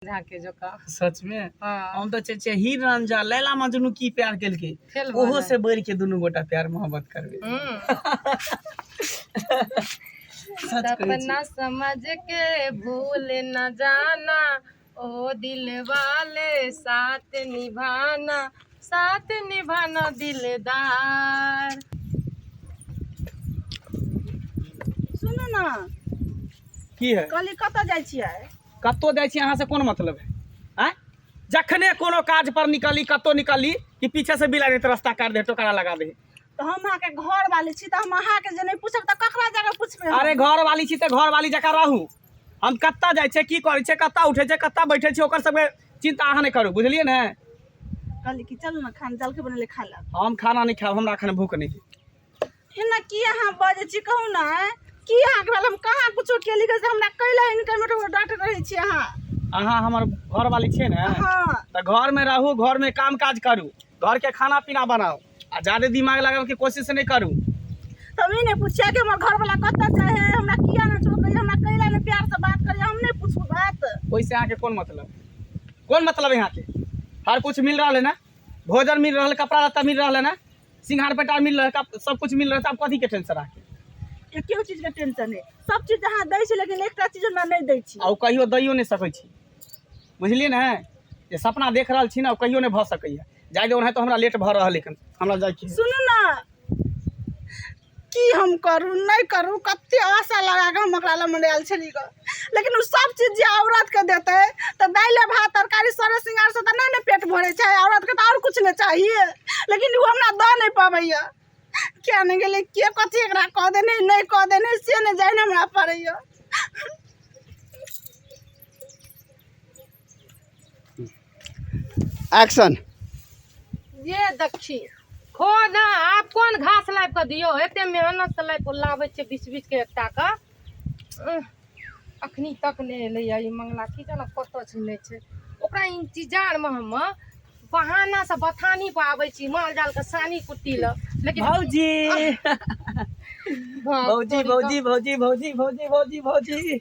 झाके जोका। सच में? हाँ। हम तऽ छै हीर रांझा लैला मजनू की प्यार केलकै, फेल भऽ ओहो जाय। से बढ़ि के दुनू गोटा प्यार मोहब्बत करबै। सच कहै छी। सपना समझ के भूल न जाना, ओ दिल वाले साथ निभाना, साथ निभाना दिलदार। सुनू ने। की है? कहली कतऽ जाइ छियै? कतौ जाइ छी अहाँ से कोन मतलब है? आँय, जखने कोनो काज पर निकली, कतौ निकली कि पीछे से बिलाड़ि तऽ रास्ता काटि दे, टोकरा लगा दे। तऽ हम अहाँके घर वाली छी, तऽ हम अहाँके जे नहि पूछब तऽ ककरा जाके पूछबै हम? अरे घर वाली छी तऽ घर वाली जकाँ रहू। हम कतऽ जाइ छियै, की करै छियै, कतऽ उठै छियै, कतऽ बैठै छियै, ओकर सबके चिन्ता अहाँ नहि करू, बुझलियै ने? कहली कि चलू ने, खाना जलखै बनेले खा लेब। हम खाना नहि खायब, हमरा एखन भूख नहि है। एना की अहाँ बजै छी, कहू ने की अहाँके भेल? हम कहाँ कुछो केली से हमरा कैला हिनकर मेटो डांट रहै छी अहाँ? अहाँ हमर घर वाली छियै ने? हाँ। तऽ घर में रहू, घर में काम काज करू, घर के खाना पीना बनाउ आ ज्यादे दिमाग लगाबे के कोशिश नहि करू। तऽ हम ई नहि पूछियै कि हमर घरवला कतऽ जाइ है, हमरा किया नहि टोकै, हमरा कैला नहि प्यार से बात करै, हम नहि पूछू बात? ओहिसँ अहाँके कोन मतलब? कोन मतलब है अहाँके? हर कुछ मिल रहल है ने, भोजन मिल रहल है, कपड़ा लत्ता मिल रहल है ने, सिंगार पेटार मिल रहल है, सब कुछ मिल रहल है, आब कथी के टेंशन अहाँके? एकेगो चीज के टेंशन है, सब चीज अहाँ दै छी लेकिन एकटा चीज हमरा नहि दै छी। आ ओ कहियो दैयो नहि सकै छी, बुझलियै ने? जे सपना देख रहल छी ने, ओ कहियो नहि भऽ सकैए। जाय दे, ओनाहितो हमरा लेट भऽ रहल है, हमरा जाइके है। सुनू ने, की हम करू नहि करू, कते आशा लगा कऽ हम ओकरा लग आयल छली गऽ, लेकिन ओ सब चीज जे औरतके देतै तऽ दालि भात तरकारी सरे श्रृंगारसँ तऽ नहि ने पेट भरै छै, औरतके तऽ आओर किछु नहि चाहिए, लेकिन ओ हमरा दऽ नहि पबैए। किया नहि गेलै, के कथी एकरा कऽ देने नहि कऽ देने से नहि जानि हमरा पड़ैए। एक्शन। ये देखी खो ना, आब कोन घास लाबि कऽ दियौ? एते मेहनत से लाबि कऽ लाबै छियै बीछ बीछ के एकटा कऽ, अखनी तक नहि एलैया ई मंगला, की जाने कतऽ छै नहि छै। ओकरा इंतजार मे हम बहाना से बथानी पर आबै छी माल जाल के सानी कुट्टी लऽ, लेकिन भौजी, बाप भौजी, तोरी। भौजी, भौजी, भौजी, भौजी, भौजी, भौजी,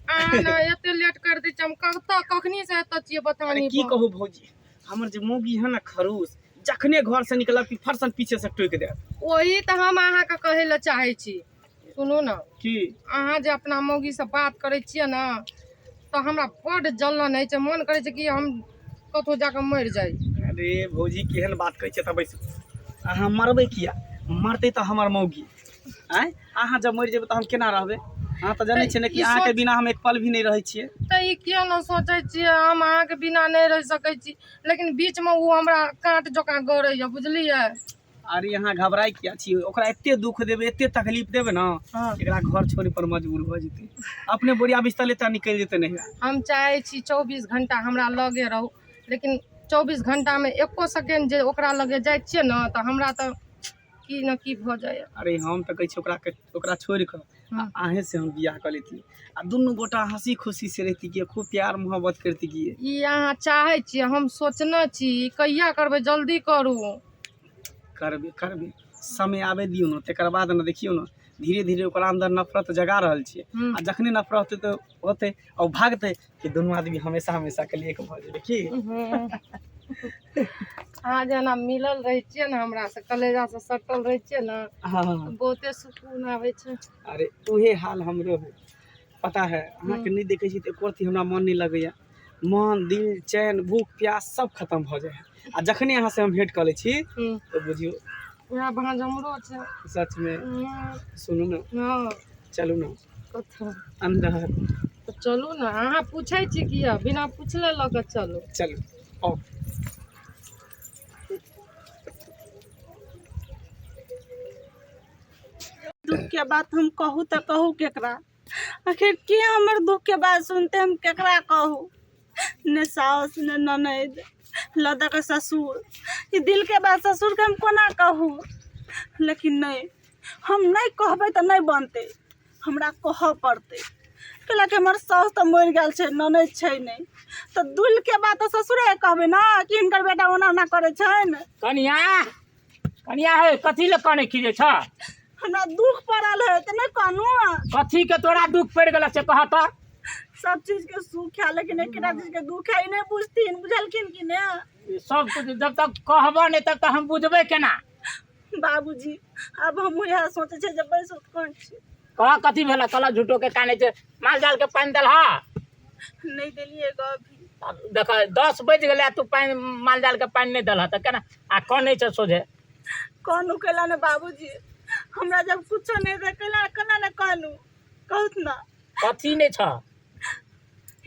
अहाँ ने एते लेट कर दै छियै, हम कतऽ कखनी से एतऽ छियै अरे बथानी की पर। कहू भौजी, हमर जे मौगी है ने खरूस, जखने घर से निकलब कि फरसन पीछे से टोकि देत। ओही तऽ हम अहाँके कहै लए चाहै छी, सुनू ने। की? अहाँ जे अपना मौगीसँ बात करै छियै ने तऽ हमरा बड्ड जलन होइ छै, मन करै छै कि हम कतहु जाकऽ मरि जाइ। अरे भौजी, केहन बात कहै छियै? तऽ बैसू। अहाँ मरबै किया? मरतै तऽ हमर मौगी। आँय, अहाँ जब मरि जेबै तऽ हम केना रहबै? अहाँ तऽ जनै छियै ने कि ई अहाँके सोच- बिना हम एक पल भी नहि रहै छियै। तऽ ई किया ने सोचै छियै, हम अहाँके बिना नहि रहि सकै छी, लेकिन बीचमे ओ हमरा काँट जकाँ गड़ैए, बुझलियै? अरे अहाँ घबराइ किया छियै? ओकरा एते दुख देबै, एते तकलीफ देबै ने, एकरा घर छोड़ै पर मजबूर भऽ जेतै, अपने बोरिया बिस्तर लेता निकलि जेतै। नहीं, हम चाहै छी 24 घंटा हमरा लगे रहू, लेकिन 24 घंटामे एको सेकेंड जे ओकरा लगे जाइ छियै ने तऽ हमरा तऽ की ने की भऽ जाइए। अरे हम तऽ कहै छी ओकरा के ओकरा छोड़ि कऽ आ अहें से हम बियाह कऽ लेती आ दुनू गोटा हंसी खुशी से रहती, कि खूब प्यार मोहब्बत करती कि। ई अहाँ चाहै छियै, हम सोचने छी। ई कहिया करबै? जल्दी करू। करबै करबै, समय आबै दियौ ने, तकर बाद ने। देखियौ ने, धीरे धीरे ओकरा अन्दर नफरत जगा रहल छियै। आ जखने नफरत होतै तऽ होतै आ ओ भागतै कि दुनू आदमी हमेशा हमेशा के लिए एक भऽ जेबै की। अहाँ जेना मिलल रहै छियै ने, हमरा से कलेजा से सटल रहै छियै ने, बहुते सुकून आबै छै। अरे उहे हाल हमरो है, पता है? अहाँके नहि देखै छी तऽ एको रत्ती हमरा मन नहि लगैया, मन दिल चैन भूख प्यास सब खतम भऽ जाइ है, आ जखने अहाँ से हम भेंट कऽ लै छी तऽ बुझियौ। उएह भाँज हमरो छै। सचमे। सुनू ने। हँ। चलू ने। कतऽ? अन्दर। तऽ चलू ने, अहाँ पूछै छी किया? बिना पुछले लऽ कऽ चलू। चलू, आउ। दुख के बात हम कहू तऽ कहू केकरा? आखिर के हमर दुख के बात सुनते? हम केकरा कहू? ने साउस ने ननैद, लऽ दऽ कऽ ससुर। ई दिल के बात ससुरके हम कोना कहू? लेकिन नहि, हम नहि कहबै तऽ नहि बनतै, हमरा कहऽ पड़तै, कैलाकि हमर साउस तऽ मरि गेल छै, ननैद छै नहि, तऽ दिल के बात तऽ ससुरेके कहबै ने कि हिनकर बेटा ओना ओना करै छनि। कनिया, कनिया हे, कथी लए कनै खिजै छ? हमरा दुख पड़ल है तऽ नहि कहलहुँ। कथी के तोरा दुख पड़ि गेल से कह तऽ। सब चीज के सुख है लेकिन एकरा चीज के दुख है, ई नहि बुझथिन, बुझलखिन कि ने? सब कुछ जब तक कहबऽ नहि तब तक हम बुझबै केना? बाबूजी आब हमहूँ इएह सोचै छियै जे बैस उत्कंठ छी। कह कथी भेल? कहलक झूठो के कानै छै। माल जाल के पानि देलह? नहि देलियै गऽ अभी। आब देख 10 बजि गेलै आ तू पानि माल जाल के पानि नहि देलह तऽ केना? आ कनै छै सोझे। कहलहुँ कैला ने बाबूजी, हमरा जब कुछो नहि रहै कैला केना ने कहलहुँ? कहूत ने। कथी नहि छह?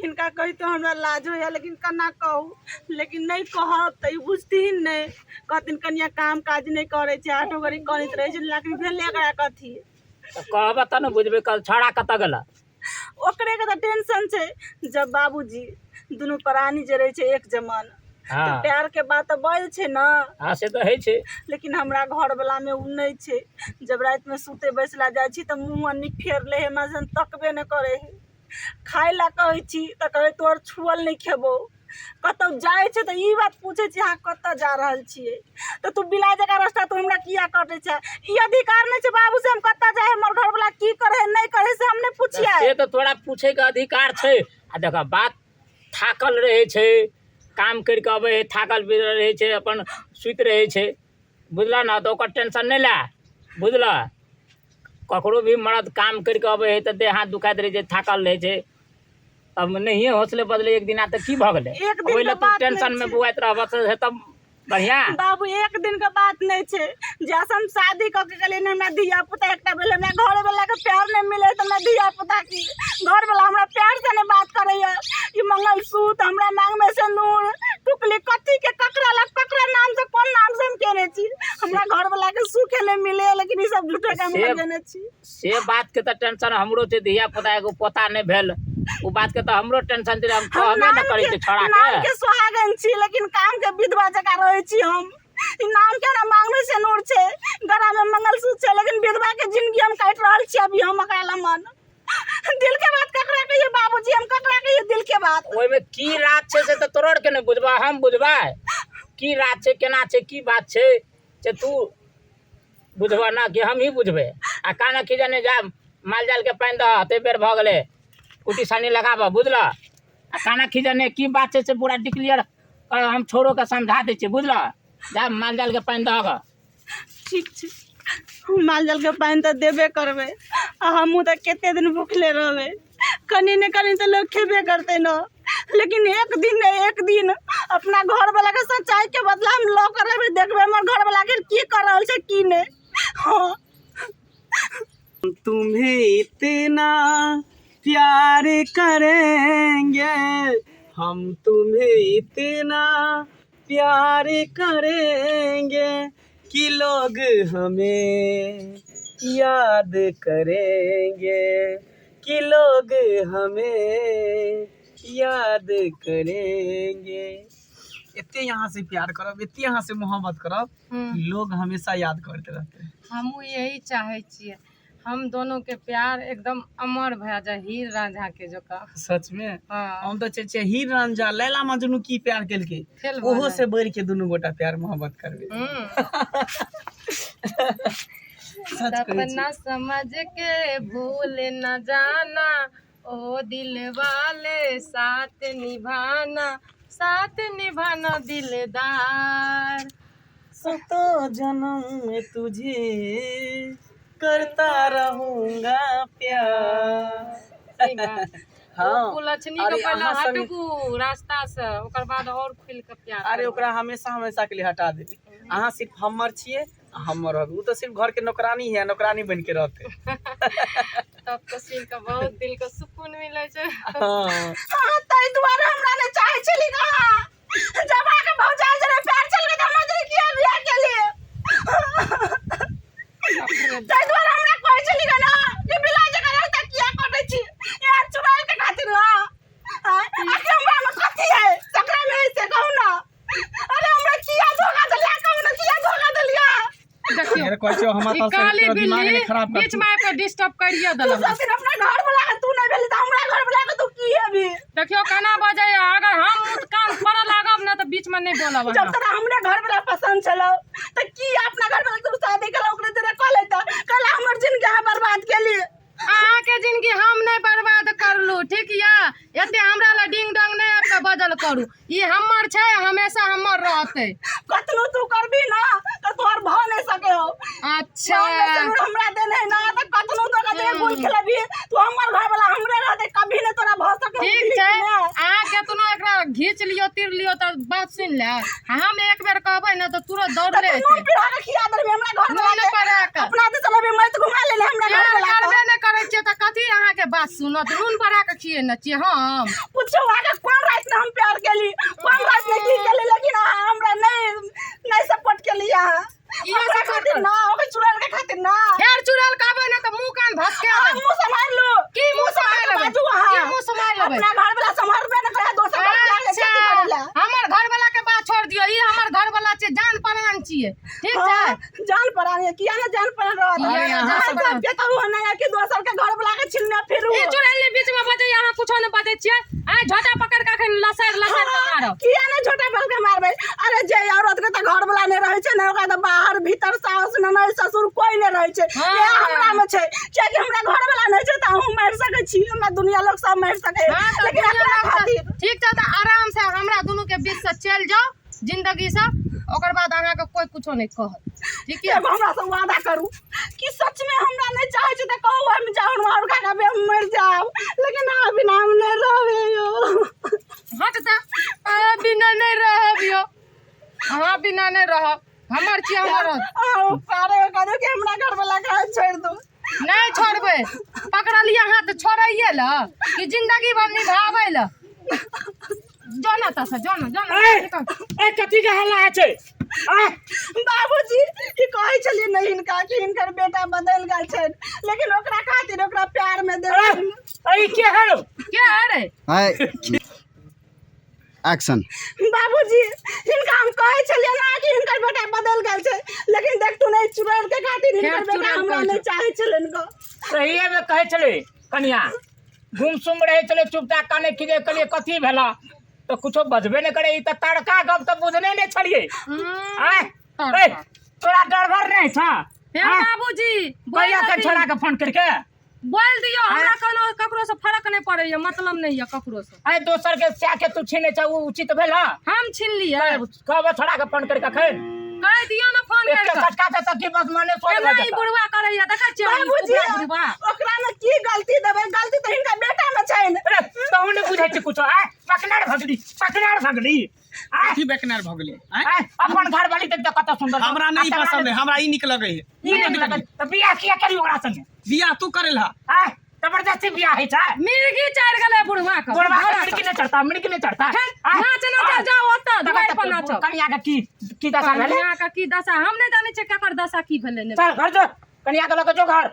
हिनका कहितो हमरा लाज होइए, लेकिन केना कहू? लेकिन नहि कहब तऽ ई बुझथिन नहि, कहथिन कनिया काम काज नहि करै छै, आठो घड़ी कनैत रहै छै, लेकिन भेलै एकरा कथी? तऽ कहबऽ तब ने बुझबै। कल छौड़ा कतऽ गेलऽ? ओकरेके तऽ टेंशन छै। जब बाबूजी दुनू प्राणी जे रहै छै एक जमान तऽ प्यारके बात तऽ बजै छै ने। हँ, से तऽ होइ छै। लेकिन हमरा घरवलामे ओ नहि छै। जब रातिमे सुते बैसला जाइ छी तऽ मुँह अन्नी फेर लै हइ, हमरा सन तकबे नहि करै हइ। खाय लए कहै छी तऽ कहै तोहर छुअल नहि खेबौ। कतहु जाइ छै तऽ ई बात पूछै छी, अहाँ कतऽ जा रहल छियै? तऽ तू बिलाइ जकाँ रास्ता तू हमरा किया कटै छै? ई अधिकार नहि छै बाबू से हम कतऽ जाइ, हमर घरवला की करै हइ नहि करै से हम नहि पुछियै? से तऽ तोरा पूछैके अधिकार छै। आ देखऽ बात, थाकल रहै छै, काम करि कऽ अबै हइ, थाकल बिगड़ल रहै छै, अपन सुति रहै छै, बुझलऽ ने? तऽ ओकर टेंशन नहि लए, बुझलऽ? ककरो भी मरद काम करि कऽ अबै हइ तऽ देह हाथ दुखाइत रहै छै, थाकल रहै छै। तब नहिए हौसले बदले एक दिना तऽ की भऽ गेलै? एक दिन ओहि लए के तू बात नहि टेंशनमे छै। बुआइत रहबऽ से हेतऽ बढ़िआँ? बाबू, एक दिन के बात नहि छै। जैसे हम शादी कऽ के गेलियै ने, हमरा धिया पुता एकटा भेलै। हमरा घरवला के प्यार नहि मिलै तऽ हमरा धिया पुता की? घरवला हमरा प्यार से नहि बात करैया। ई मंगलसूत्र, हमरा मांग में सिंदूर, टुकली कथी के, ककरा लग, ककरा नाम से, कोन नाम से हम केने छी? हमरा घरवला के सुख नहि मिले, लेकिन ई सब झूठे के हम लगेने छी। से बातके तऽ टेंशन हमरो छै। धिया पुता एगो पोता नहि भेल, ओ बातके तऽ हमरो टेंशन छै। हम हम कहबे नाम नहि करै के छियै छौड़ाके। नाम के सुहागन छी लेकिन काम के विधवा जकाँ रहै छी हम। ई नाम के हमरा मांग में सिनूर छै, गला में मंगलसूत्र छै, लेकिन विधवा के जिंदगी हम काटि रहल छी अभी हम। एकरा लमन दिल के बात ककरा कहिए बाबूजी? हम ककरा कहिए दिल के बात? ओहिमे की राज छै से तऽ तोरो आरके नहि बुझबह, हम बुझबै की राज छै, केना छै, की बात छै से तू बुझबह ना कि हमही बुझबै? आ काना की जाने, जा माल जाल के पानि दह, एते बेर भऽ गेलै, कुटी सानी लगाबह, बुझलह? आ काना की जाने की बात छै से पूरा डिक्लियर हम छोड़ो के समझा दै छियै, बुझलह? जा माल जाल के पानि दह गऽ। ठीक छै, हम माल जालके पानि तऽ देबे करबै आ हमहूँ तऽ कते दिन भुखले रहबै? कनि ने कनि तऽ लोक खेबे करतै ने। लेकिन एक दिन ने एक दिन अपना घरवलाके सच्चाइके बदला हम लऽ कऽ रहबै। देखबै हमर घरवला आखिर की कऽ रहल छै की नहि। हँ, तुम्हें इतना प्यार करेंगे, हम तुम्हें इतना प्यार करेंगे कि लोग हमें याद करेंगे, कि लोग हमें याद करेंगे। एते यहाँ से प्यार करब, एते यहाँ से मोहब्बत करब कि लोग हमेशा याद करते रहते। हमहूँ यही चाहै छियै, हम दोनों के प्यार एकदम अमर भए जाए, हीर रांझा के जकाँ। सच में? हाँ। हम तऽ छै हीर रांझा लैला मजनू की प्यार केलकै, फेल भऽ ओहो जाए। से बढ़ि के दुनू गोटा प्यार मोहब्बत करबै। सच कहै छी। सपना समझ के भूल न जाना ओ दिल वाले, साथ निभाना, साथ निभाना दिलदार। सतो जन्म में तुझे करता रहूंगा प्यार। हाँ। कुलक्षणी अरे के पहिले अहाँ संगे- हटबू रास्ता से, ओकर बाद और खुलि के प्यार अरे करबै। ओकरा हमेशा हमेशा के लिए हटा देबै। अहाँ सिर्फ हमर छियै आ हमर रहबै। ओ तऽ सिर्फ घर के नौकरानी है, नौकरानी बन के रहते। तब तऽ सुनि के बहुत दिल के सुकून मिलै छै। हाँ। अहाँ ताहि दुआरे हमरा नहि चाहै छली अहाँ। जब अहाँके भौजाइ जरे प्यार चल गेल तऽ हमरा जरे किया बियाह केलियै? ताहि दुआरे हमरा कहै छली ना कि बिलाइ जकाँ रास्ता किया कटै छी यार, चुड़ैल के खातिर ना? आँय, आखिर हमरा में कथी है, सकरा में है से कहू ना। अरे हमरा किया धोखा देलियै? कहू ना, किया धोखा देलियै? देखियौ, अरे कहै छियौ हमरा ई तऽ काली तोरा दिमाग बिल्ली नहि खराब कर। बीच में आबि के डिस्टर्ब करिए तू देलक। सब दिन अपना घर वाला के तू नहि भेली तऽ हमरा घर वाला के तू की हेबी? देखियौ केना बजैया। अगर हम मुँह कान फोड़ऽ लागब ने तऽ बीच में नहि बोलब जब अहाँ। तोरा हमरे घर वाला पसंद छलौ तऽ की अपना घर वाला तू शादी केलौ? ओकरे तोरा कह लेता कहला हमर जिंदगी अहाँ बर्बाद केली। अहाँके जिंदगी हम नहि बर्बाद करलू, ठीक या? एते हमरा लए डिंग डोंग नहि आबि कऽ बजल करू। ई हमर छै, हमेशा हमर रहतै। कतनो तू करबी ना तऽ तोहर भऽ नहि सके हो। अच्छा, मांग में सिन्दूर हमरा देने है ना, तऽ कतनो तोरा दे गुल खेलबी, तू हमर घर वाला हमरे रहतै, कभी नहि तोरा भऽ सके। ठीक छै, अहाँ केतनो एकरा घींच लियो तीर लियो तऽ बात सुनि ले। हम एक बेर कहबै ने तऽ तुरंत दौड़ले नून एतै। पिढ़ा के खिया देलबी हमरा घर वाला नून के। पड़ा के। अपना दिस अभी मत घुमा लेले हमरा घर प्यार वाला के। करबे नहि करै छियै तऽ कथी अहाँके बात सुनत? नून पड़ा के खियेने छियै हम? पूछो अहाँके कोन राति में हम प्यार केली, कोन राति में की केली, लेकिन अहाँ हमरा नहीं नहीं सपोर्ट केली अहाँ। किया ओकरा support खातिर कर? ना, ओकर चुड़ैल के खातिर ना। फेर चुड़ैल कहबै ने तऽ मुँह कान भसके अहाँ देब। मुँह सम्हार लू। की मुँह सम्हार सम्हार लेबै? बाजू अहाँ। की मुँह सम्हार लेबै? अपना घर वाला सम्हारबे ने करे, दोसर घर वाला के अच्छा, खेती करे ला। हमर घर वाला के बात छोड़ दियौ, ई हमर घर वाला छै, जान प्राण छियै, ठीक छै? हाँ, जान प्राण है, किया ना जान प्राण रहत? किया ना अहाँ जान प्राण? सबके तऽ ओ नहि है कि दोसर के घर वाला के छिनने फिरू। ई चुड़ैल बीच में बजैया, अहाँ कुछो नहि बजै छियै। आइ झोटा पकड़ के अखन लसरि लसरि के मारब। किया नहि झोटा पकड़ के मारबै? अरे जे औरत के तऽ घर वाला नहि रहै छै ने, ओकरा तऽ बाहर भीतर साउस ननद ससुर कोई नहि रहै छै। हाँ। इएह हमरा मे छै, कियाकि हमरा घर वाला नहि छै तऽ अहूँ मारि सकै छी, हमरा दुनिया लोग सब मारि सकै, हाँ, तऽ लेकिन दुनिया अपना लोग तऽ- खातिर। ठीक छै, तऽ आराम से हमरा दुनू के बीच से चलि जाउ जिंदगी से, ओकर बाद अहाँके कोई कुछो नहि कहत, ठीक यऽ? एगो हमरा से वादा करू कि सच में हमरा नहि चाहै छी तऽ कहू हम जाउ मार खा के हम मरि जायब, लेकिन अहाँ बिना हम नहि रहबै यौ। हट तऽ, अहाँ बिना नहि रहब यौ, अहाँ बिना नहि रहब, हमर छी हमर रहत। अहाँ उपकारे करू कि हमरा घर वाला के अहाँ छोड़ि दू। नहि छोड़बै, पकड़लियै अहाँ तऽ छोड़ैये लए कि जिंदगी भर निभाबै लए? जो ना तऽ जो ना, जो ना। ए, कथी के हल्ला होइ छै? आँय? बाबूजी, ई कहै छलियै ने हिनका कि हिनकर बेटा बदलि गेल छनि, लेकिन ओकरा खातिर ओकरा प्यार में अरे, देलखिन। अरे, ई के है रौ? के है रे? हाय, एक्शन। बाबूजी, हिनका हम कहै छलियै ना कि हिनकर बेटा बदलि गेल छै, लेकिन देखतू नहि चुड़ैल के खातिर हिनकर फेर बेटा चुड़ैल हमरा कहै नहि छै। चाहै छलनि गो। सहिए में कहै छलै कनिया, गुमसुम रहै छलै चुपचाप, काने खिजे कहलियै कथी भेला तऽ कुछो बजबे नहि करे। ई तऽ तड़का गप तऽ बुझने नहि छलियै। आँय, तड़का। ए, तोरा डरबर नहि छ? हे आँय, बाबूजी, बोल कहिया के छोड़ा के फोन करके बोल दियौ, हमरा कोनो ककरो से फर्क नहि पड़ैया, मतलब नहि यऽ ककरो से। आइ दोसर के सएह के तू छीने छ, उ उचित भेल? हम छीनलियै? कहबो छोड़ा के फोन करके अखन? कहि दियौ ने फोन एक करके। सटका दे तऽ की बस मने सोच केना भऽ ई जेतौ। बुढ़वा करैया, देखै छियै ई बाबूजी, उपरा बुढ़वा? ओकरा में की गलती देबै? गलती तऽ हिनका बेटा में छनि। अरे तहु नहि बुझै छी कुछो। आय पकनार भगली, पकनार भगली। आय कथी बेकनार भऽ गेलै? आँय? आय अपन घर वाली देख कत सुंदर। हमरा नहि पसंद है, हमरा ई नीक लगै है। ई नीक लगै तऽ बियाह किया करी ओकरा संगे? बियाह तू करेलहा। आय जबरदस्ती बियाह होइ छै। मिर्गी चढ़ि गेलै बुढ़वा के। बुढ़वा के मिर्गी नहि चढ़ता, मिर्गी नहि चढ़ता। आय, नाच नाच आय, जाओ ओतऽ तकर दुआरि पर तक नाचब। कनिया के की की दशा भेलै? कनिया के की दशा हम नहि जानै छियै, केकर दशा की भेलै ने। चल घर जो, कनिया के लऽ के जो घर।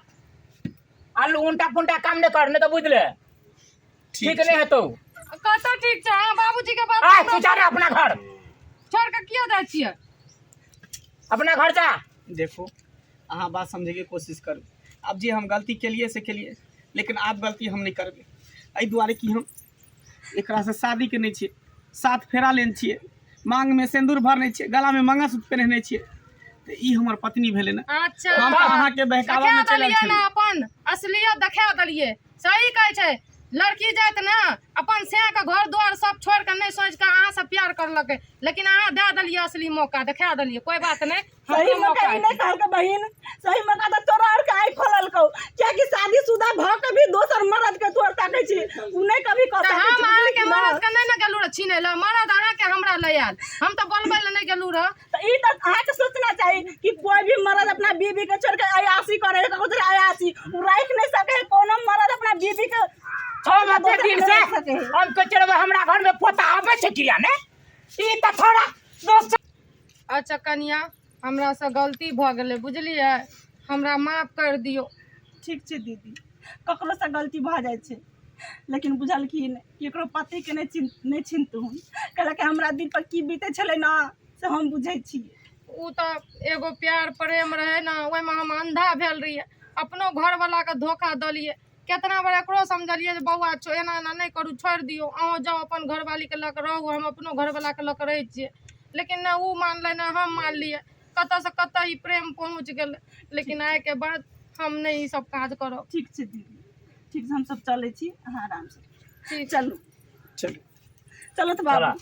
आलू उल्टा पुल्टा काम नहि कर, नहि तऽ बुझि ले ठीक नहि हेतौ। कतऽ ठीक छै? अहाँ बाबूजी के बात आय तू जा रे अपना घर। छोड़ के किया जाइ छियै? अपना घर जा। देखो, अहाँ बात समझैके कोशिश करू। आब जे हम गलती केलिए से केलिए, लेकिन आब गलती हम नहि करबै। एहि दुआरे कि हम एकरासँ शादी केने छियै, सात फेरा लेने छियै, माँगमे सिन्दूर भरने छियै, गलामे मंगलसूत्र पहिरने छियै, तऽ ई हमर पत्नी भेलै ने। अच्छा, हम तऽ अहाँके बहकावामे देखा चलि आयल देलियै ने छलियै। अपन असलियत देखा देलियै। सही कहै छै, लड़की जाइत ने अपन सैं के घर द्वार सब छोड़ के नहि सोचि के अहाँ से प्यार करलकै, लेकिन अहाँ दए देलियै असली मौका, देखा देलियै। कोई बात नहि, सही हमरो मौका मौका ई नहि कहलकै बहिन, सही मौका तऽ तोरा आर के आइ खोललकौ, कियाकि शादीशुदा भऽ के भी दोसर मर्द के तोर ताकै छी, उ नहि कभी कऽ तऽ सकै हम छै, अहाँके बुझलिही कि मरद ने? के नहि ने गेलहुँ रह छीनै लए, मरद अहाँके हमरा लए आयल, हम तऽ बोलबै लए नहि गेलहुँ रह। तऽ ई तऽ अहाँके सोचना चाही कि कोई भी मर्द अपना बीवी के छोड़ के अयासी करे है, ककरो अयासी उ राखि नहि सकै है। कोनो मर्द अपना बीवी के छओ मते दोसर दिन के से राखि सकै है। हम कहै छियै हमरा घर में पोता आबै छै किया ने? ई तऽ थोड़ा दोसर। अच्छा कनिया, हमरा से गलती भऽ गेलै, बुझलियै? हमरा माफ कर दियौ। ठीक छै दीदी, ककरोसँ गलती भऽ जाइ छै, लेकिन बुझलखिन केकरो पतिके नहि चिन नहि छिनतहुन, कहलक हमरा दिल पर की बीतै छलै ने से हम बुझै छियै। ओ तऽ एगो प्यार प्रेम रहै ने, ओहिमे हम अन्धा भेल रहियै, अपनो घरवलाके धोखा देलियै। केतना बेर एकरो समझलियै जे बौआ छौ, एना एना नहि करू, छोड़ि दियौ, अहूँ जाउ अपन घरवालीके लऽ कऽ रहू, हम अपनो घरवलाके लऽ कऽ रहै छियै। लेकिन ने ओ मानलै ने हम मानलियै, कतऽसँ कतऽ ई प्रेम पहुँच गेलै। लेकिन आइके बाद हम नहि ई सब काज करब। ठीक छै दीदी। ठीक छै, हमसब चलै छी, अहाँ आरामसँ ठीक। चलू। चलू। चलो तऽ बाबू। चला।